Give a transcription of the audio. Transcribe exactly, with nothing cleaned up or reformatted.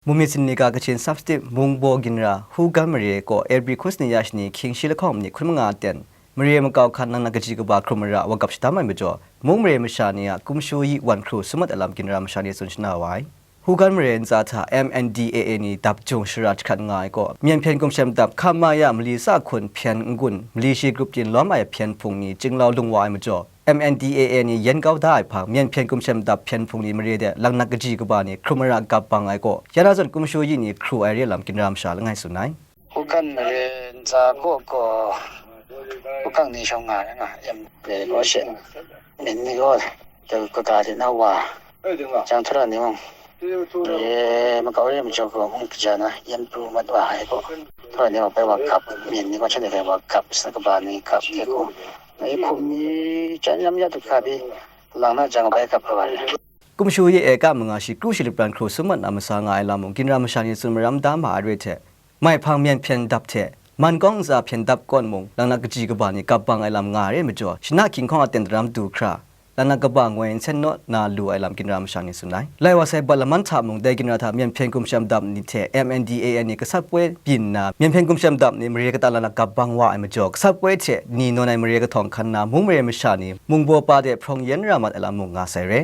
Mumyit Sinlika Kachin Sub-State Mungbaw Ginra Hugan mare kaw April hkun sani ya shani hkying shi lahkawng ni hkun manga ten, mare makau hkan nang na kaji kaba hkrum mara wa gap shadam ai majaw, mung mare masha ni a kumshu yi wan hkru sum mat ai lam ginra masha ni tsun shana wa ai. Hugan mare ntsa hta M N D A A ni dap jung shara jahkrat nga ai kaw, myen hpyen gumshem dap hka ma ya mali sa hkun hpyen n-gun, mali shi grup yin lawm ai hpyen hpung ni chinglau lung wa ai majaw, M N D A A ni yen kau da ai hpang, myen hpyen gumshem dap hpyen hpung ni mare de langnak kaji kaba ni hkrum mara gap bang ai kaw, ya na zawn kumshu yi ni hkru ai re lam ginra masha langai tsun ai. Hugan mare ntsa kaw gaw, hukang ni shawng nga ai nga, yam le gaw she, myen ni gaw, kaga de na wa, jang htura ni mung, ye makau re majaw gaw, mung kaja na, yam pru mat wa ai kaw, htura ni wa bai wa gap, myen ni gaw shanhte bai wa gap, sa kaba ni gap, ye gaw, mai hkum ni, jan yam ya du hka pyi, lang na jang bai gap ai wa re. Kumshu yi e ka manga shi kru shi lapran hkru sum mat na masa nga ai lam mung, ginra masha ni tsun maram da ma ai re hte, mai hpang myen hpyen dap hte, man kawng ntsa hpyen dap kawn mung, langnak kaji kaba ni gap bang ai lam nga ai re majaw, shana hkying hkawng a ten daram du hkra, langnak kaba ngoi nsen naw na lu ai lam ginra masha ni tsun ai. Lai wa sai, Balaman hta mung, dai ginra hta myen hpyen gumshem dap ni hte M N D A A ni gasat poi byin nna, myen hpyen gumshem dap ni mare kata langnak gap bang wa ai majaw, gasat poi hte ni nawn ai mare kahtawng hkan na, mung mare masha ni mungbaw pa de hprawng yen ra mat ai lam mung nga sai re.